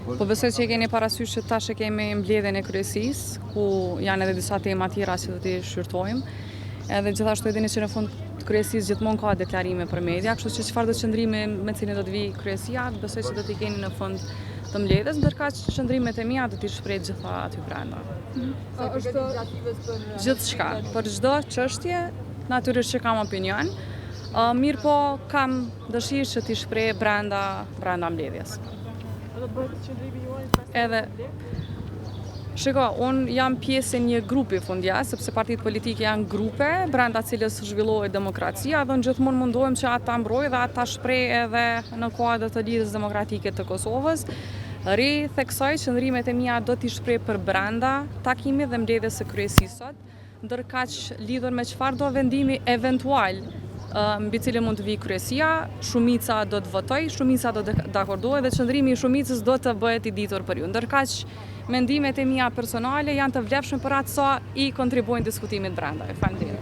Po besoj që e keni parasysh që tash e kemi mbledhjen e kryesisë, ku janë edhe disa tema tjera që do t'i shqyrtojmë. Edhe gjithashtu e dini që në fund të kryesisë gjithmonë ka deklarime për media, kështu që çfarëdo qëndrimi me cilin do të vijë kryesia, besoj që do t'i keni në fund të mbledhjes, ndërkaq qëndrimet e mia do t'i shpreh gjitha aty brenda. Sa i përket iniciativës për Gjithçka, për çdo çështje, natyrisht që kam opinion, mirëpo kam dëshirë që t'i shpreh brenda brenda mbledhjes. Do të bëhet qëndrimi juaj pas Edhe Shiko, unë jam pjesë e një grupi fundja, sepse partitë politike janë grupe brenda cilës zhvillohet demokracia dhe unë gjithmonë mundohem që ata mbroj dhe ata shpreh edhe në kuadër të Lidhjes Demokratike të Kosovës. Ritheksoj qëndrimet e mia do t'i shpreh për brenda takimit dhe mbledhjes së kryesisë sot, ndërkaq lidhur me çfarëdo vendimi eventual mbi cilin mund të vijë kryesia, shumica do të votojë, shumica do të dakordohet dhe qëndrimi i shumicës do të bëhet i ditur për ju. Ndërkaq, mendimet e mia personale janë të vlefshme për atë sa i kontribuojnë diskutimit brenda. Faleminderit.